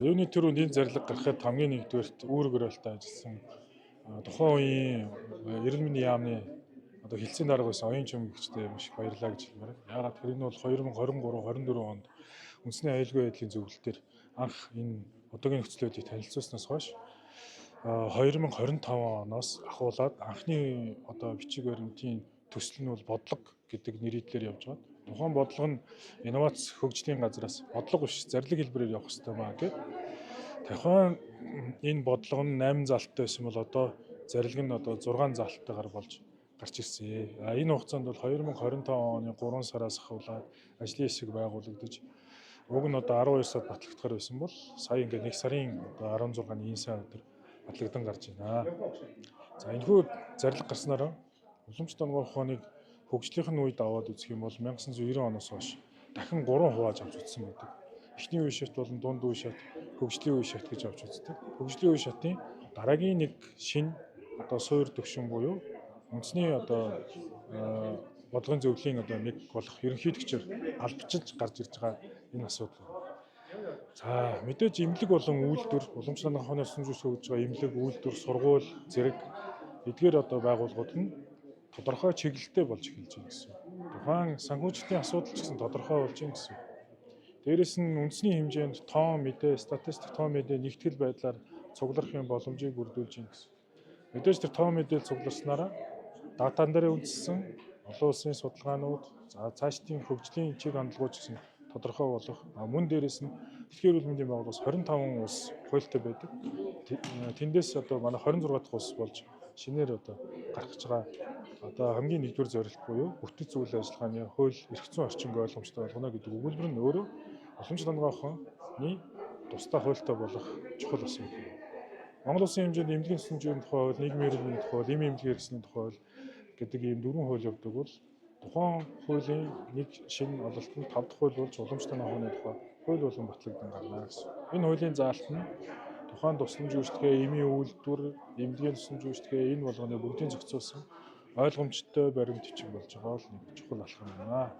Юуны түрүүнд энэ зарлиг гаргахад хамгийн нэгдүгээрт үүрэг өрөөлтөй ажилласан тухайн үеийн эрүүл мэндийн яамны одоо хэлтсийн дарга байсан Оюун Чөмгөгчтэй маш их баярлалаа гэж хэлмээр байна. Яагаад гэхээр энэ бол 2023 24 онд үндэсний аюулгүй байдлын зөвлөлтөөр анх энэ одоогийн нөхцөл байдлыг танилцуулснаас хойш 2025 оноос ахуулаад анхны одоо бичиг баримтын төсөл нь бол бодлого гэдэг нэрийдлэр явж байгаа. Тухайн бодлого нь инновац хөгжлийн газраас бодлого биш, зарлиг хэлбэрээр явах хэрэгтэй маа гэд. Тухайн энэ бодлого нь 8 залттай байсан бол одоо зарлиг нь одоо 6 залттайгаар болж гарч ирсэн. А энэ хугацаанд бол 2025 оны 3 сараас ахуулаад ажлын хэсэг байгуулагдаж, уг нь одоо 12 сард батлагдахаар байсан бол сая ингээд 1 сарын одоо 16-ны энэ сайн өдөр батлагдан гарч байна. За, энэхүү зарлиг гарснараа уламжлалт онгой ухааныг хөгжлийнх нь үед аваад үзэх юм бол 1990 оноос хойш дахин 3 хувааж авч үзсэн байдаг. Эхний үе шат болон дунд үе шат, хөгжлийн үе шат гэж авч үздэг. Хөгжлийн үе шатын дараагийн нэг шинэ одоо суур төвшин буюу үндэсний одоо бодлогын зөвлөлийн одоо нэг болох ерөнхийлөгчөөр албачилж гарч ирж байгаа энэ асуудал. За, мэдээж эмнэлэг болон үйлдвэр, уламжлалт ухааны тусламж хөгжиж байгаа эмнэлэг, үйлдвэр, сургууль зэрэг эдгээр одоо байгууллагууд нь тодорхой чиглэлтэй болж эхэлж байна гэсэн. Тухайн санхүүжилтийн асуудал ч гэсэн тодорхой болж байна гэсэн. Дээрээс нь үндэсний хэмжээнд тоон мэдээ, статистик тоон мэдээ нэгтгэл байдлаар цугларах юм боломжийг бүрдүүлж байна гэсэн. Мэдээж тэр тоон мэдээл цугларснараа датан дээр үндэссэн олон улсын судалгаанууд, за цаашдын хөгжлийн чиг хандлагууд ч гэсэн тодорхой болох. Мөн дээрээс нь Дэлхийн эрүүл мэндийн байгууллагаас 25 улс хуультай байдаг. Тэндээс одоо манай 26 дахь улс болж шинээр одоо гарах гэж байгаа одоо хамгийн нэгдүгээр зорилт буюу бүтэц үйл ажиллагааны хууль эрх зүйн орчинг ойлгомжтой болгоно гэдэг өгүүлбэр нь өөрөө уламжлалт онгой ухааны тусдай хуультай болох чухал асуудал. Монгол улсын хэмжээнд эмнэлгийн тусламжийн тухай хууль, нийгмийн эрүүл мэндийн тухай хууль, эм эмнэлгийн хэрэгслийн тухай хууль гэдэг ийм дөрвөн хууль явдаг бол тухайн хуулийн нэг шинэ ололт нь тав дахь хууль болж уламжлалт ухааны тухай хууль болгон батлагдан гарна гэсэн. Энэ хуулийн заалт нь тухайн тусламж үйлчилгээ, эмийн үйлдвэр, эмнэлгийн тусламж үйлчилгээ энэ болгоныг бүгдийг зохицуулсан ойлгомжтой баримт бичиг болж байгаа л нэг чухал алхам байна.